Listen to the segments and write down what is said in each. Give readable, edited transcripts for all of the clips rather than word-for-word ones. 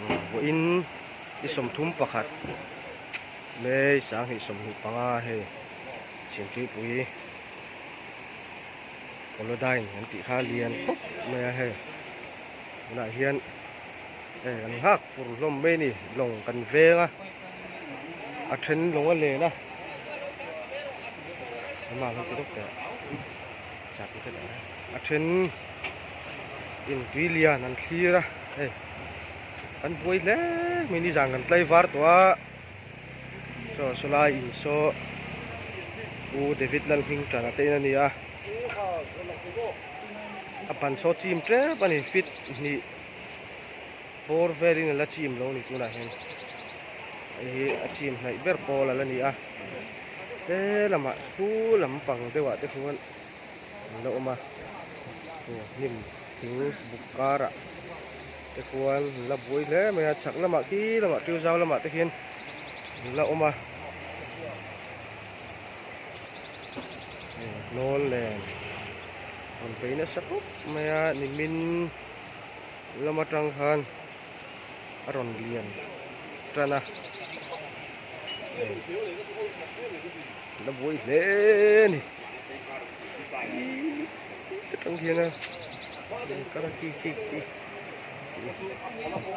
Vawiin i 31 May 2025 hei Chhimtuipui Kolodyne an tih kha lian khawp mai a hei tunah hian hei kan nghak fur hlawm mai a ni lawng kan veng a a then lawng a len a a then in tui lian an thlir a hei kan buai hle mai nizan kan tlai var tawh a saw sawlai in saw u David Lalhmingtana te in a ni a a ban saw chim tep a ni fit hnih bawr velin a la chim lo a ni tunah hian hei hi a chim hnaih ber pawl a la ni a he lamah chu lampang deuhah te khuan an la awm a hnim thing buk karah te khuan an la buai hle mai a chhak lamah khi lamah tiu zau lamah te khian an la awm a hnawl nen rawn bei nasa khawp mai a nimin lam atang khan a rawn lian tan a la buai hle a ni atang hian a kar a khi khi khi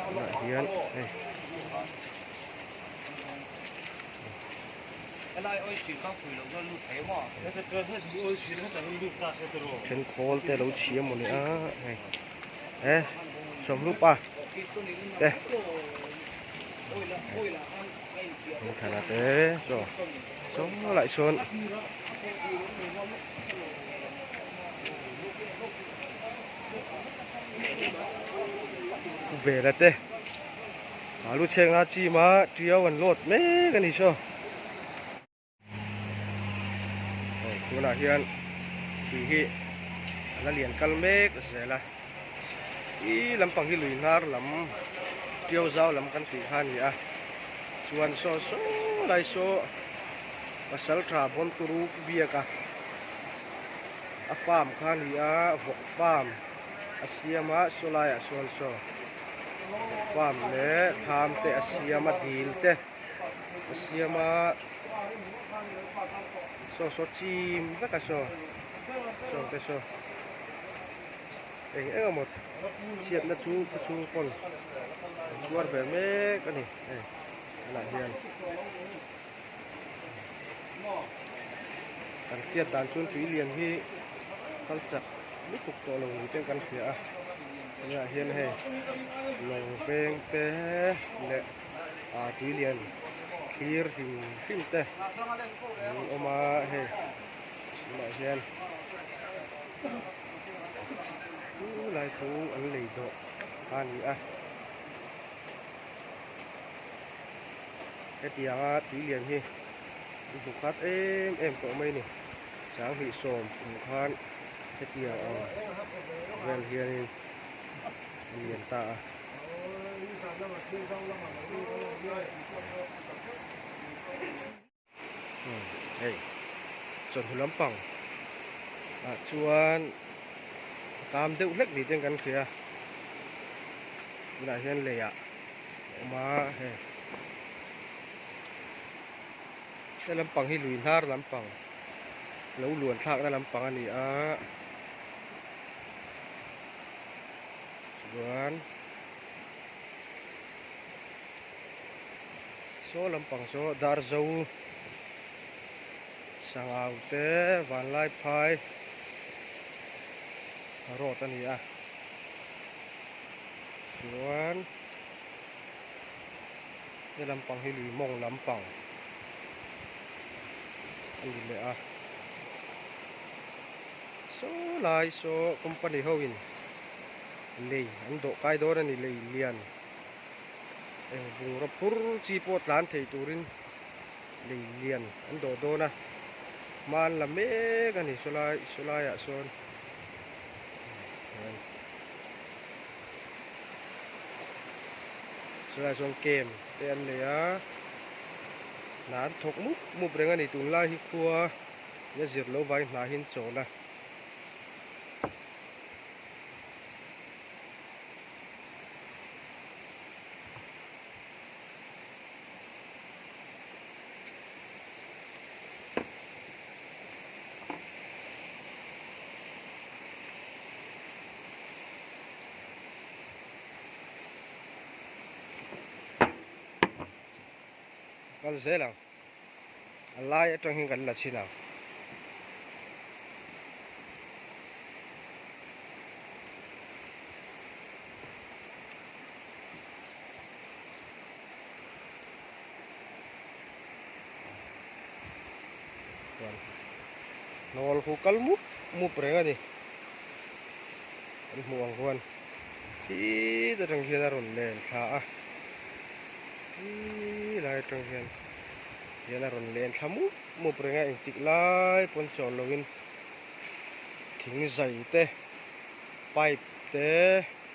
tunah hian hei then khawl te lo chhi a mawni a hei he sawmhlupa te thana te chaw chaw lai sawn vela te alu chheng a chim a tiau an lawt mek a ni saw. Hei tunah hian tui hi a la lian kal mek zel a i lampang hi lui hnar lam tiau zau lam kan tih kha a ni a chuan saw saw lai saw pasal tha bawn turu biak a a farm kha a ni a vawk farm a siam a saw laiah sawn saw vawk farm leh tham te a siam a dil te. A siam a saw saw chim vek a saw saw te saw eng eng emaw chhiatna chu khu chhung pawn an tuar ve mek a ni hei tunah hian kan hriat dan chuan tui lian hi kal chak lutuk tawh lo ni ten kan hria a tunah hian hei lawng veng te leh. ah tui lian thlir hrim hrim te an awm a hei tunah hian chu lai chu an lei dawh a ni a hetianga tui lian hi an hmu khat em em tawh mai a ni 2010 kum khan hetiang ang vel hianin a lian ta a. Hei chawhnu lampang ah chuan a tam deuh hlek ni ten kan hria tunah hian lei ah a awm a hei he lampang hi lui hnar lampang lo luan thlakna lampang a ni a. Chuan saw lampang saw Darzo Sangau te Vanlaiphai road a ni a chuan he lampang hi lui mawng lampang a ni leh a saw lai saw company ho in lei an dawh kai dawn a ni lei lian eng bungraw phur chi pawh tlan thei turin lei lian an dawh dawn a hma an la mek a ni sawlai sawlai ah sawn sawlai sawn kem te an nei a hna an thawk mup mup reng a ni tunlai hi khua a zir lo vai hna hi an chawl a. Kal zel ang. A lai atang hian kan la chhin ang. Chuan hnawl khu kal mup mup reng a ni. Kan hmuh ang huan khi atang hian a rawn len thla a. Khi lai atang hian hian a rawn len thla mup mup reng a engtik lai pawn chawl lovin thing zai te pipe te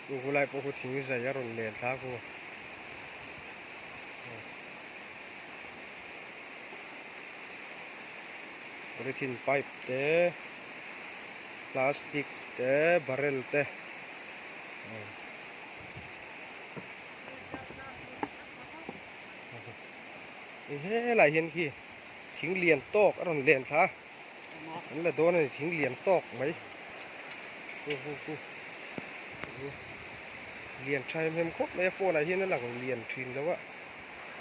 chu hulai pawh khu thing zai a rawn len thla khu. Polythene pipe te plastic te barrel te. Helai hian khi thing lian tawk a rawn len thla a, an la dawn a ni thing lian tawk mai hu hu hu lian tha hem hem khawp mai a phone ah hian a lang lian thin lo a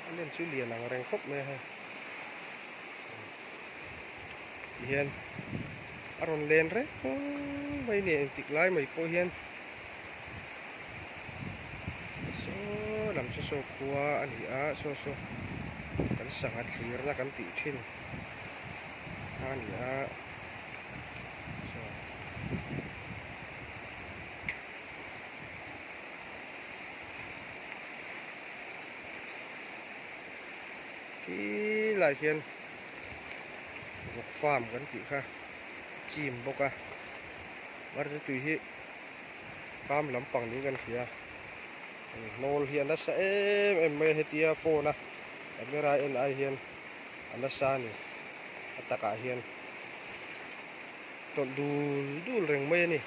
a len chu lian ang reng khawp mai a hei tihian a rawn len reng mai a ni engtik lai mai pawh hian. Saw lam chu saw khua a ni a saw saw kan sangha thlirna kan tih thin kha a ni a saw khi lai hian vawk farm kan tih kha chim bawk a hmarcha tui hi. Kam lampang niin kan hria hnawl hi a nasa em em mai a hetia phone a camera en ai hian a nasa a ni a takah hian tawlh dul dul reng mai a ni.